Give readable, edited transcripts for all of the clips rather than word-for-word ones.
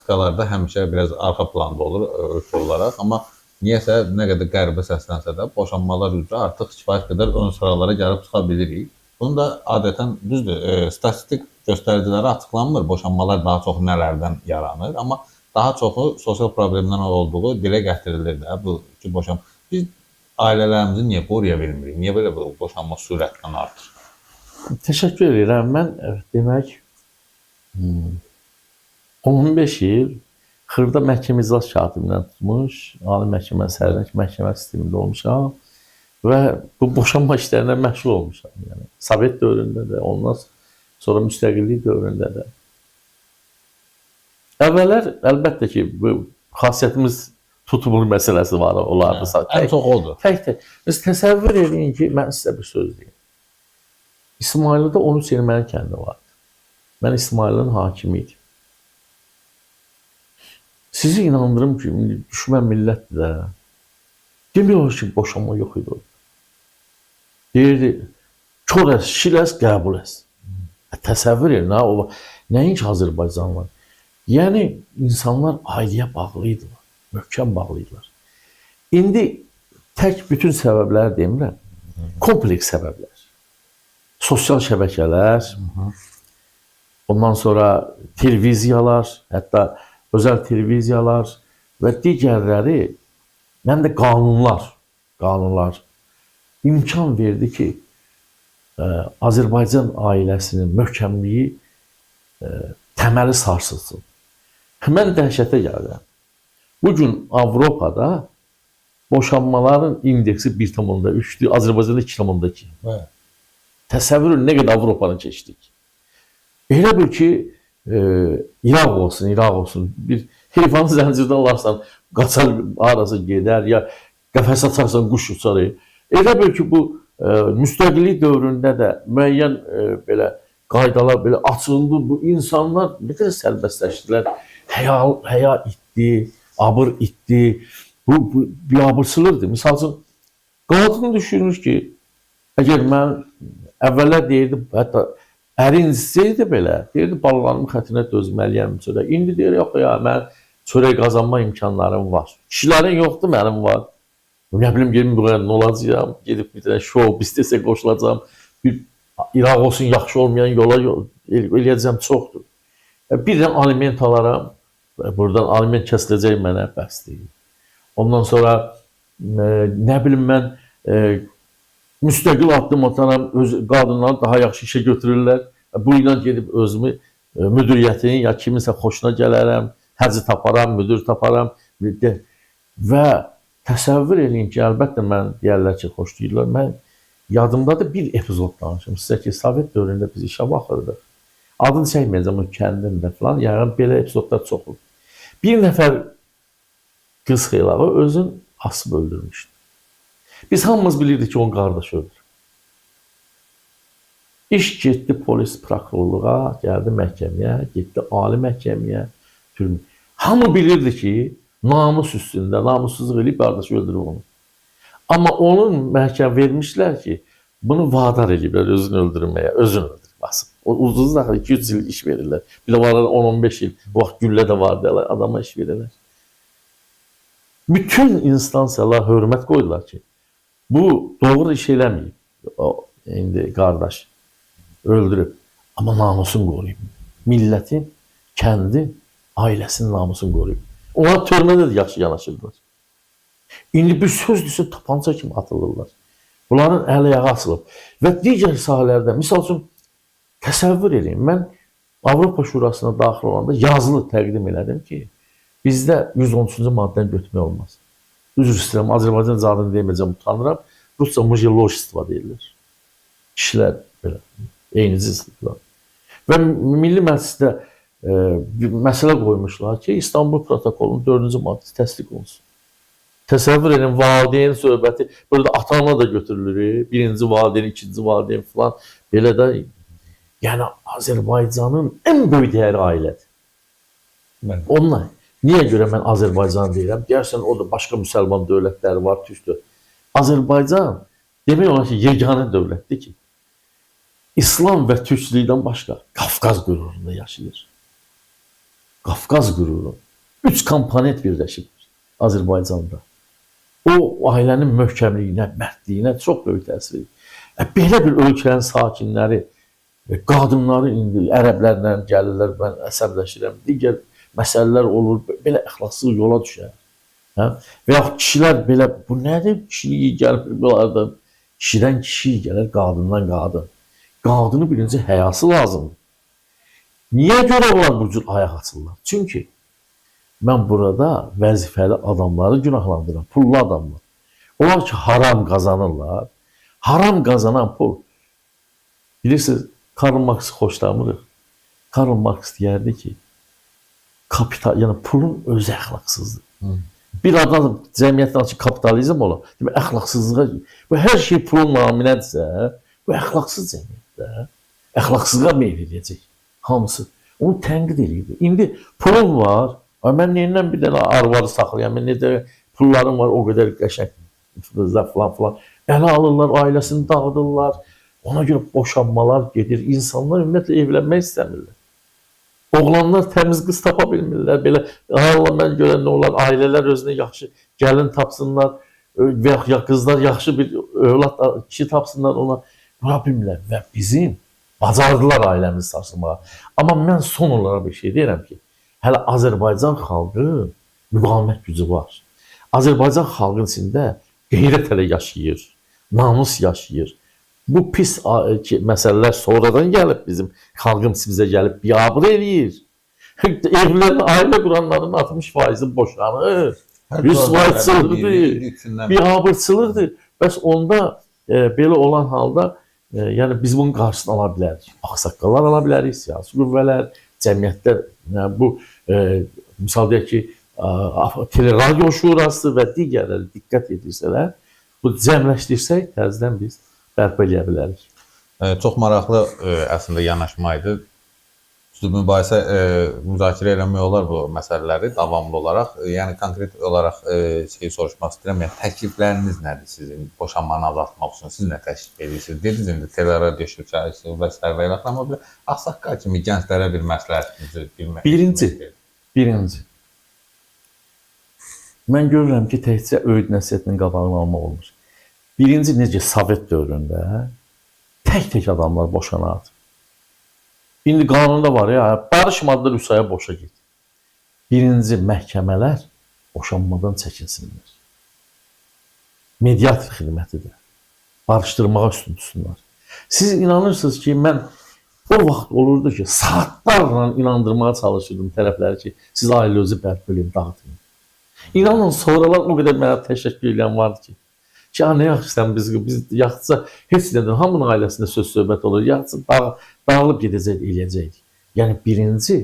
Statistikalarda həmişə biraz arxa planda olur ölkə olaraq, amma niyəsə nə qədər qəribə səslənsə də boşanmalar üzrə artıq kifayət qədər ön sıralara gəlib çıxa bilirik. Bunu da adətən düzdür, statistik göstəriciləri açıqlanmır, boşanmalar daha çox nələrdən yaranır, amma daha çoxu sosial problemdən olduğu dilə gətirilir də bu ki boşanma. Biz ailələrimizi niyə qoruya bilmirik? Niyə belə bu boşanma sürətlə artır? Təşəkkür edirəm. Mən demək 15 il xırda məhkəmə iclas katibindən tutmuş, Ali Məhkəmə Sərnişin məhkəmə sistemində olmuşam və bu boşanma işlərinə məşğul olmuşam. Yəni Sovet dövründə də, ondan sonra müstəqillik dövründə də. Əvvəllər əlbəttə ki, bu xasiyyətimiz tutulur məsələsi var olardı. Ən çox odur. Tək-tək. Biz təsəvvür edin ki, mən sizə bir söz deyim. İsmayıllıda 13 erməni kəndi vardı. Mən İsmayıllının hakimi idim. Sizi inandırım ki, indi düşmən millətdir də. Demək olar ki, boşanma yox idi orada. Deyirdi, kor əs, şil əs, qəbul əs. Təsəvvür edin, ha, o, nəinki Azərbaycanlılar. Yəni, insanlar ailəyə bağlı idilər, möhkəm bağlı idilər. İndi tək bütün səbəblər demirəm, kompleks səbəblər. Sosial şəbəkələr, ondan sonra televiziyalar, hətta özəl televiziyalar və digərləri, həm də qanunlar imkan verdi ki, Azərbaycan ailəsinin möhkəmliyi təməli sarsılsın. Mən dəhşətə gəlirəm. Bugün Avropada boşanmaların indeksi 1,3-dür, Azərbaycanda 2,2. Bəli. Təsəvvür edin, nə qədər Avropanı keçdik. Elə bil ki, İraq olsun, bir heyvanı zəncirdən alarsan, qaçar, harasa gedər, ya qəfəs açarsan, quş uçar. Elə bil ki, bu müstəqillik dövründə də müəyyən belə qaydalar belə açıldı. Bu insanlar nə qədər sərbəstləşdilər. Həya itdi, abır itdi. Bu biabırçılıqdır. Misal üçün, qadın düşünür ki, əgər mən əvvəllər deyirdi, hətta əri incitsəydi belə, deyirdi, balalarımın xətrinə dözməliyəm çörək. İndi deyir, yox ya, mən çörək qazanma imkanlarım var. Kişilərin yoxdur, mənim var. Nə bilim, gedim bu qədər nə olacağam, gedib bir dənə şou biznesə qoşulacağam, bir İraq olsun, yaxşı olmayan yola eləyəcəm çoxdur. Bir dənə aliment alaram, buradan aliment kəsiləcək mənə, bəs deyil. Ondan sonra, nə bilim mən, müstəqil addım ataram, öz qadınları daha yaxşı işə götürürlər. Bu ilə gedib özümü müdiriyyətin ya kiminsə xoşuna gələrəm, həci taparam, müdür taparam. Və təsəvvür edin ki, əlbəttə mən deyərlər ki, xoşlayırlar. Mən yadımdadır bir epizod danışım sizə ki, Sovet dövründə biz işə baxırdıq. Adını çəkməyəcəm o kəndin də falan, yəni belə epizodlar çox olur. Bir nəfər qız xeylağı özün asıb öldürmüşdü. Biz hamımız bilirdik ki, onun qardaşı öldürüb. İş getdi polis prokurorluğa, gəldi məhkəməyə, getdi ali məhkəməyə, türmə. Hamı bilirdi ki, namus üstündə, namussuzluq eləyib qardaşı öldürüb onu. Amma onun məhkəmə vermişlər ki, bunu vadar eləyiblər özünü öldürməyə, özünü öldürüb, basıb. O uzun axır 200 il iş verirlər. Bir də var 10-15 il, o vaxt güllə də vardı, adama iş verirlər. Bütün instansiyalar hörmət qoydular ki, bu doğru iş eləməyib. O, indi qardaş öldürüb, amma namusunu qoruyub. Millətin, kəndin, ailəsinin namusunu qoruyub. Onlar törmədə də yaxşı yanaşırdılar. İndi bir söz desə tapanca kimi atılırlar. Bunların əli ayağı açılıb. Və digər sahələrdə, misal üçün, təsəvvür edin, mən Avropa Şurasına daxil olanda yazılı təqdim elədim ki, bizdə 113-cü maddəni götürmək olmaz. Üzr istəyirəm, Azərbaycan adını deməyəcəm, utanıram. Rusca mujeloşestvo deyirlər. Kişilər belə, eyni cinslər. Və Milli Məclisdə bir məsələ qoymuşlar ki, İstanbul protokolunun 4-cü maddəsi təsdiq olunsun. Təsəvvür edin, valideyn söhbəti, burada ata-ana da götürülür, birinci valideyn, ikinci valideyn filan, belə də, yəni Azərbaycanın ən böyük dəyəri ailədir. Bəli. Onunla, niyə görə mən Azərbaycan deyirəm? Deyərsən, orada başqa müsəlman dövlətləri var, türk dövlət. Azərbaycan demək olar ki, yeganə dövlətdir ki, İslam və türklükdən başqa Qafqaz qürurunda yaşayır. Qafqaz qüruru. 3 komponent birləşib Azərbaycanda. O ailənin möhkəmliyinə, mərdliyinə çox böyük təsir edir. Belə bir ölkənin sakinləri, qadınları indi ərəblərlə gəlirlər, mən əsəbləşirəm. Digər məsələlər olur, belə əxlaqsız yola düşər. Hə? Və yaxud kişilər belə, bu nədir? Kişiliyi gəlir bunlardan. Kişidən kişi gəlir, qadından qadın. Qadını birinci həyası lazımdır. Niyə görə onlar bu cür ayaq açırlar? Çünki mən burada vəzifəli adamları günahlandıram, pullu adamlar. Onlar ki, haram qazanırlar. Haram qazanan pul. Bilirsiniz, Karl Marx xoşlamırıq. Karl Marx deyərdi ki, kapital, yəni pulun özü əxlaqsızdır. Bir adam cəmiyyətdə ki, kapitalizm olar, demək əxlaqsızlığa, bu hər şey pulun naminədirsə, bu əxlaqsız cəmiyyətdə əxlaqsızlığa meyl edəcək hamısı. Onu tənqid eləyirdi. İndi pulum var, ay mən neyindən bir dənə arvadı saxlayam, mən necə pullarım var, o qədər qəşəng filan filan. Ələ alırlar, ailəsini dağıdırlar. Ona görə boşanmalar gedir. İnsanlar ümumiyyətlə evlənmək istəmirlər. Oğlanlar təmiz qız tapa bilmirlər. Belə Allah mən görən nə olar, ailələr özünə yaxşı gəlin tapsınlar və ya qızlar yaxşı bir övlad kişi tapsınlar ona. Bura bilmirlər və bizim bacardılar ailəmizi sarsılmağa. Amma mən son olaraq bir şey deyirəm ki, hələ Azərbaycan xalqı müqavimət gücü var. Azərbaycan xalqının içində qeyrət hələ yaşayır, namus yaşayır. Bu pis məsələlər sonradan gəlib bizim xalqımız bizə gəlib biabır eləyir. Evlən, ailə quranların 60%-i boşanır. 100%-ı biabırçılıqdır. Bəs onda belə olan halda yəni biz bunun qarşısını ala bilərik. Ağsaqqallar ala bilərik, siyasi qüvvələr, cəmiyyətdə yəni bu misal deyək ki, Teleradio Şurası və digərləri diqqət edirsələr, bu cəmləşdirsək təzədən biz bərpa eləyə bilərik. Çox maraqlı əslində yanaşma idi. Mübahisə, müzakirə eləmək olar bu məsələləri davamlı olaraq. Yəni konkret olaraq şeyi soruşmaq istəyirəm. Yəni təklifləriniz nədir sizin boşanmanı azaltmaq üçün? Siz nə təklif edirsiniz? Dediniz indi Teleradio Şurası və sair və ilaxır, amma bir ağsaqqal kimi gənclərə bir məsləhətinizi bilmək. Birinci. Mən görürəm ki, təkcə öyüd nəsihətinin qabağını almaq olmur. Birinci, necə Sovet dövründə tək-tək adamlar boşanardı. İndi qanunda var ya, barışmadılar 3 aya boşa get. Birinci, məhkəmələr boşanmadan çəkinsinlər. Mediator xidmətidir. Barışdırmağa üstün tutsunlar. Siz inanırsınız ki, mən o vaxt olurdu ki, saatlarla inandırmağa çalışırdım tərəfləri ki, siz ailə özü bərpa eləyin, dağıtmayın. İnanın, sonralar o qədər mənə təşəkkür edən vardı ki, nə yaxşı sən biz yaxşıca heç nədən, hamının ailəsində söz söhbət olur, yaxşıca dağılıb gedəcək, eləyəcəkdik. Yəni birinci,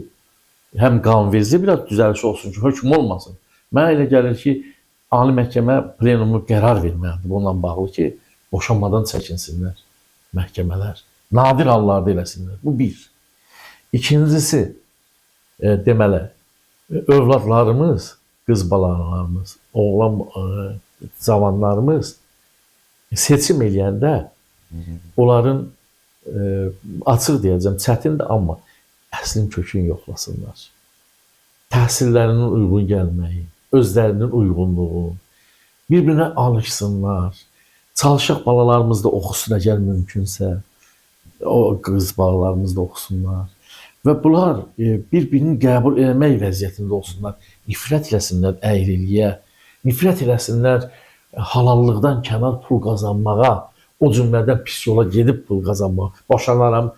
həm qanunverici biraz düzəliş olsun ki, hökm olmasın. Mənə elə gəlir ki, Ali Məhkəmə plenumu qərar verməlidir bununla bağlı ki, boşanmadan çəkinsinlər məhkəmələr. Nadir hallarda eləsinlər. Bu bir. İkincisi, deməli, övladlarımız, qız balalarımız, oğlan cavanlarımız seçim eləyəndə onların açıq deyəcəm, çətindir, amma əslin kökünü yoxlasınlar. Təhsillərinin uyğun gəlməyi, özlərinin uyğunluğu, bir-birinə alışsınlar. Çalışaq balalarımız da oxusun əgər mümkünsə, o qız balalarımız da oxusunlar. Və bunlar bir-birini qəbul eləmək vəziyyətində olsunlar. Nifrət eləsinlər əyriliyə, nifrət eləsinlər halallıqdan kənar pul qazanmağa, o cümlədən pis yola gedib pul qazanmağa. Boşanaram,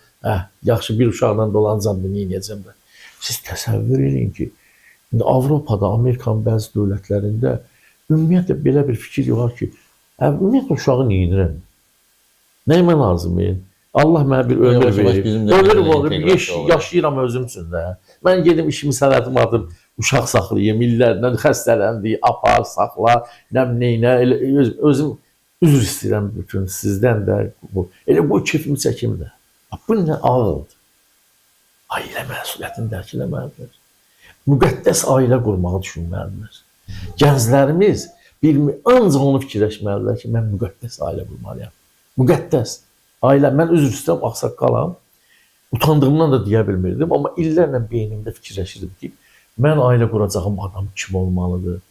yaxşı bir uşaqla dolanacam da, neyləyəcəm də. Siz təsəvvür eləyin ki, indi Avropada, Amerikanın bəzi dövlətlərində ümumiyyətlə belə bir fikir var ki, ümumiyyətlə uşağı neynirəm? Nəyimə lazım? Allah mənə bir ömür verir. Ömür olur, yaşayıram özüm üçün də. Mən gedim işimi, sənətimi atım, uşaq saxlayım, illərlə xəstələndi, apar, saxla, nəm neynə, elə özüm üzr istəyirəm bütün sizdən də. Elə bu kefimi çəkim də. Bu nə ağıldır? Ailə məsuliyyətini dərk eləməlidirlər. Müqəddəs ailə qurmağı düşünməlidirlər. Gənclərimiz ancaq onu fikirləşməlidirlər ki, mən müqəddəs ailə qurmalıyam. Müqəddəs ailə, mən üzr istəyirəm, ağsaqqalam. Utandığımdan da deyə bilmirdim, amma illərlə beynimdə fikirləşirdim ki, Mən ailə quracağım adam kim olmalıdır?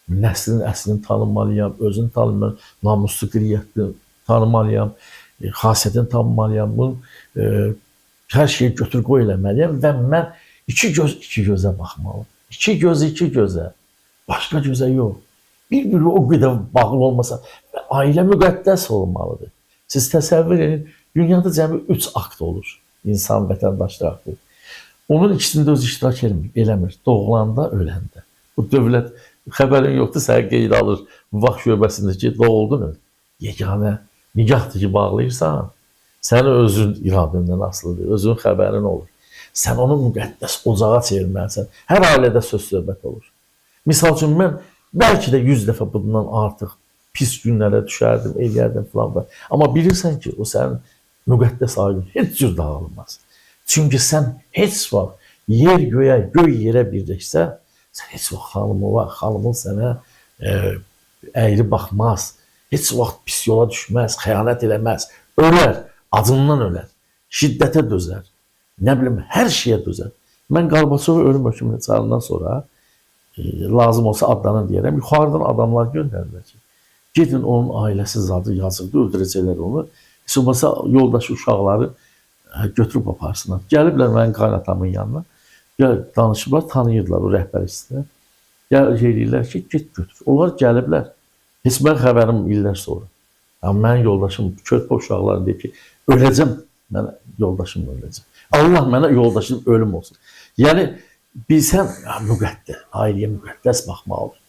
Nəslin əslini tanımalıyam, özünü tanımalıyam, namuslu, qeyriyyətli tanımalıyam, xasiyyətini tanımalıyam. Bunun hər şeyi götür qoy eləməliyəm və mən iki göz iki gözə baxmalıyam. İki göz iki gözə. Başqa gözə yox. Bir-biri o qədər bağlı olmasa və ailə müqəddəs olmalıdır. Siz təsəvvür edin, dünyada cəmi 3 akt olur. İnsan vətəndaşlıq aktı. Onun ikisində öz iştirak eləmir. Doğulanda, öləndə. Bu dövlət xəbərin yoxdur, səni qeyd alır. Vaxt şöbəsində ki, doğuldun, öldün. Yeganə nigahdır ki, bağlayırsan, sənin özün iradəndən asılıdır, özünün xəbərin olur. Sən onu müqəddəs ocağa çevirməlisən. Hər ailədə söz söhbət olur. Misal üçün, mən bəlkə də 100 dəfə bundan artıq pis günlərə düşərdim, eləyərdim filan. Amma bilirsən ki, o sənin müqəddəs ailən heç cür dağılmaz. Çünki sən heç vaxt yer göyə, göy yerə birləşsə, sən heç vaxt xanımı var, xanımın sənə əyri baxmaz, heç vaxt pis yola düşməz, xəyanət eləməz, ölər, acından ölər, şiddətə dözər, nə bilim, hər şeyə dözər. Mən Qarbaçovu ölüm hökmünə çağırandan sonra lazım olsa adlarını deyərəm, yuxarıdan adamlar göndərdilər ki, gedin onun ailəsi zadı yazıqdı, öldürəcəklər onu. Heç olmasa yoldaşı uşaqları götürüb aparsınlar. Gəliblər mənim qaynatamın yanına, gəl, danışıblar, tanıyırdılar o rəhbər hissini. Gəl, eləyirlər ki, get götür. Onlar gəliblər. Heç mən xəbərim illər sonra. Yəni, mənim yoldaşım, körpə uşaqlarım deyib ki, öləcəm, mənə yoldaşım öləcək. Allah mənə yoldaşım ölüm olsun. Yəni, bilsən, ya, müqəddəs, ailəyə müqəddəs baxmalıdır.